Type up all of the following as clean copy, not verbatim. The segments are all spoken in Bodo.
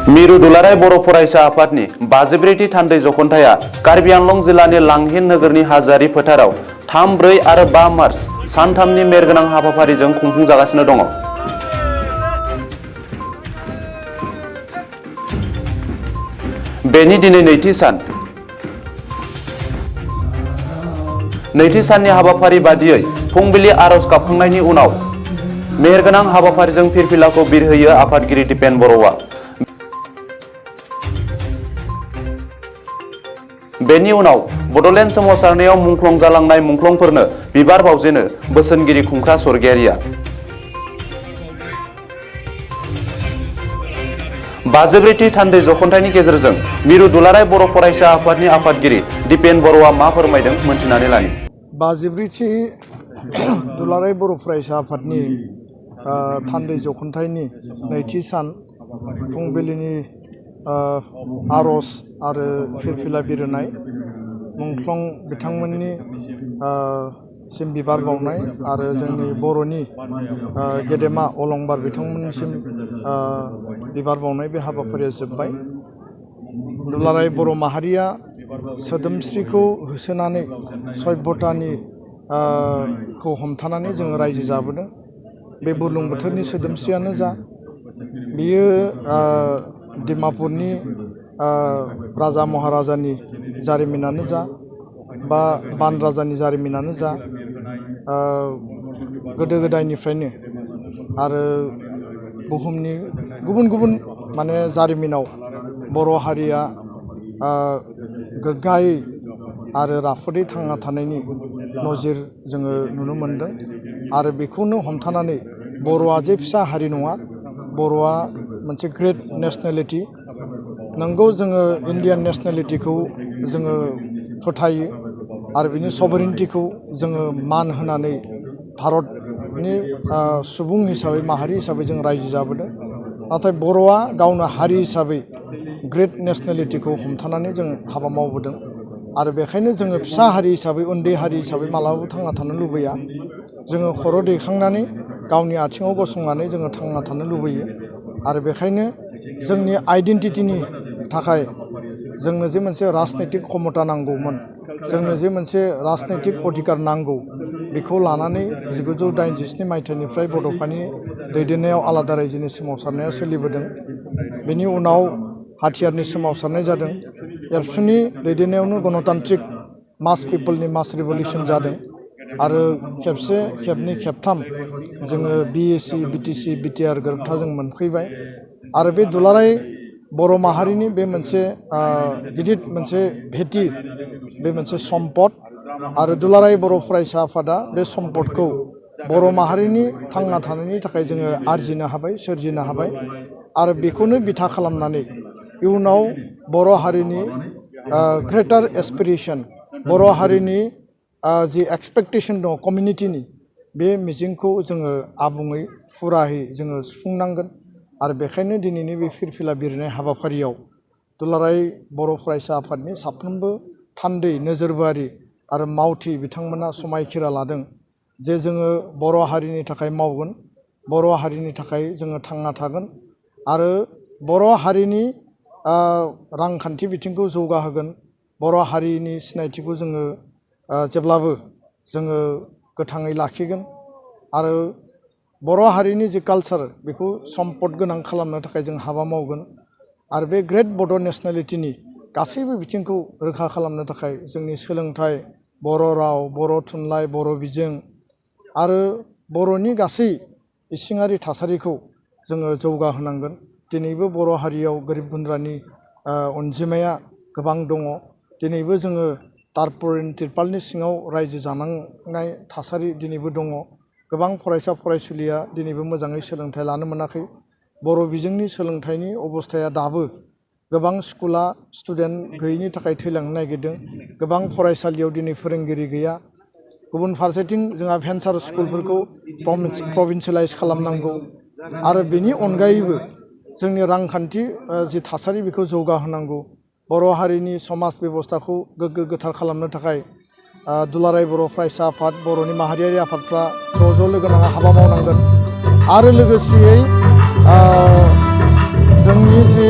मिरु दुलाराय बर' फरायसा आफादनि 54थि थान्दै जखनथाया कार्बि आंलं जिल्लानि लांहिन नोगोरनि हाजोआरि फोथाराव 3, 4 आरो 5 मार्च सानथामनि मेरगोनां हाबाफारिजों खुंफुंजागासिनो दङ। बेनि दिनै नैथि सान। नैथि साननि हाबाफारि बादियै फुंबिलि आरज गाबखांनायनि उनाव मेहेरगोनां हाबाफारिजों फिरफिलाखौ बिरहोयो आफादगिरि दिपेन बर'आ। बेनि उनाव बड'लेण्ड सोमावसारनायाव मुंख्लं जालांनाय मुंख्लंफोरनो बिबार बावजेनो बोसोनगिरि खुंख्रा स्वर्गियारिया। 54थि थान्दै जखनथाइनि गेजेरजों मिरु दुलाराय बर' फरायसा आफादनि आफादगिरि दिपेन बर'आ मा फोरमायदों मोनथिनानै लानि। 54थि दुलाराय बर' फरायसा आफादनि थान्दै जखनथाइनि नैथि सान फुंबिलिनि आरज आरो फिरफिला बिरहोनाय मुंख्लं बिथांमोननि सिम बिबार बावनाय आरो जोंनि बर'नि गेदेमा अलंबार बिथांमोननिसिम बिबार बावनाय बे हाबाफारिया जोब्बाय। दुलाराय बर' माहारिया सोदोमस्रिखौ होसोनानै सभ्यतानि खौ हमथानानै जोङो रायजो जाबोदों। बे बुरलुंबुथुरनि सोदोमस्रियानो जा, बियो डिमापुरनि राजा महाराजानि जारिमिनानो जा, बा बान राजानि जारिमिनानो जा, गोदो गोदायनिफ्रायनो आरो बुहुमनि गुबुन गुबुन माने जारिमिनाव बर' हारिया गोग्गायै आरो राफोदै थांना थानायनि नजिर जोङो नुनो मोनदों। आरो बेखौनो हमथानानै बर'आ जे फिसा हारि नङा, बर'आ मोनसे ग्रेट नेसनेलिटि। नंगौ, जोङो इन्डियान नेसनेलिटिखौ जोङो फोथायो आरो बिनि सभरेनिटिखौ जोङो मान होनानै भारतनि सुबुं हिसाबै, माहारि हिसाबै जों रायजो जाबोदों। नाथाय बर'आ गावनो हारि हिसाबै ग्रेट नेसनेलिटिखौ हमथानानै जों हाबा मावबोदों। आरो बेखायनो जोङो फिसा हारि हिसाबै, उन्दै हारि हिसाबै मालाबाबो थांना थानो लुबैया। जोङो खर' दैखांनानै गावनि आथिङाव गसंनानै जोङो थांना थानो लुबैयो। आरो बेखायनो जोंनि आइडेन्टिटिनि थाखाय जोंनो जे मोनसे राजनैतिक क्षमता नांगौमोन, जोंनो जे मोनसे राजनैतिक अधिकार नांगौ, बेखौ लानानै 1987 मायथाइनिफ्राय बड'फानि दैदेननायाव आलादा रायजोनि सोमावसारनाया सोलिबोदों। बेनि उनाव हाथियारनि सोमावसारनाय जादों। एबसुनि दैदेननायावनो गणतान्त्रिक मास पिपोलनि मास रिभलिउसन जादों। आरो खेबसे, खेबनै, खेबथाम जोङो BAC, BTC, BTR गोरोबथा जों मोनफैबाय। आरो बे दुलाराय बर' माहारिनि बे मोनसे गिदिर मोनसे भेटि, बे मोनसे सम्पद। आरो दुलाराय बर' फरायसा आफादा बे सम्पदखौ बर' माहारिनि थांना थानायनि थाखाय जोङो आरजिनो हाबाय, सोरजिनो हाबाय। आरो बेखौनो बिथा खालामनानै इयुनाव बर' हारिनि ग्रेटार एसपिरेसन, बर' हारिनि जि एक्सपेक्टेसन दङ कमिउनिटिनि, बे मिजिंखौ जोङो आबुङै फुरायै जोङो सुफुंनांगोन। आरो बेखायनो दिनैनि बे फिरफिला बिरनाय हाबाफारियाव दुलाराय बर' फरायसा आफादनि साफ्रोमबो थान्दै नोजोरबारि आरो मावथि बिथांमोना समायखिरा लादों जे जोङो बर' हारिनि थाखाय मावगोन, बर' हारिनि थाखाय जोङो थांना थागोन। आरो बर' हारिनि रांखान्थि बिथिंखौ जौगाहोगोन, बर' हारिनि सिनायथिखौ जोङो जेब्लाबो जोङो गोथाङै लाखिगोन। आरो बर' हारिनि जि कालचार, बेखौ सम्पद गोनां खालामनो थाखाय जों हाबा मावगोन। आरो बे ग्रेट बड' नेसनेलिटिनि गासैबो बिथिंखौ रोखा खालामनो थाखाय जोंनि सोलोंथाइ, बर' राव, बर' थुनलाइ, बर' बिजों आरो बर'नि गासै इसिङारि थासारिखौ जोङो जौगाहोनांगोन। दिनैबो बर' हारियाव गोरिब गुन्द्रानि अनजिमाया गोबां दङ। दिनैबो जोङो तारपुरिन तिरपालनि सिङाव रायजो जानांनाय थासारि दिनैबो दङ। गोबां फरायसा फरायसुलिया दिनैबो मोजाङै सोलोंथाइ लानो मोनाखै। बर' बिजोंनि सोलोंथाइनि अबस्थाया दाबो गोबां स्कुला स्टुडेन्ट गैयैनि थाखाय थैलांनो नागिरदों। गोबां फरायसालियाव दिनै फोरोंगिरि गैया। गुबुन फारसेथिं जोंहा भेन्सार स्कुलफोरखौ प्रभिन्सियेलाइज खालामनांगौ। आरो बेनि अनगायैबो जोंनि रांखान्थि जि थासारि, बेखौ जौगाहोनांगौ। बर' हारिनि समाज बेबस्थाखौ गोग्गो गोथार खालामनो थाखाय दुलाराय बर' फरायसा आफाद, बर'नि माहारियारि आफादफ्रा ज' लोगो नांना हाबा मावनांगोन। आरो लोगोसेयै जोंनि जोंनि जि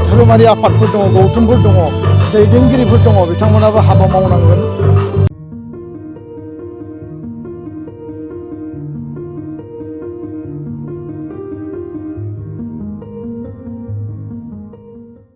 धोरोमारि आफादफोर दङ गौथुमफोर दङ दैदेनगिरिफोर दङ बिथांमोनाबो हाबा मावनांगोन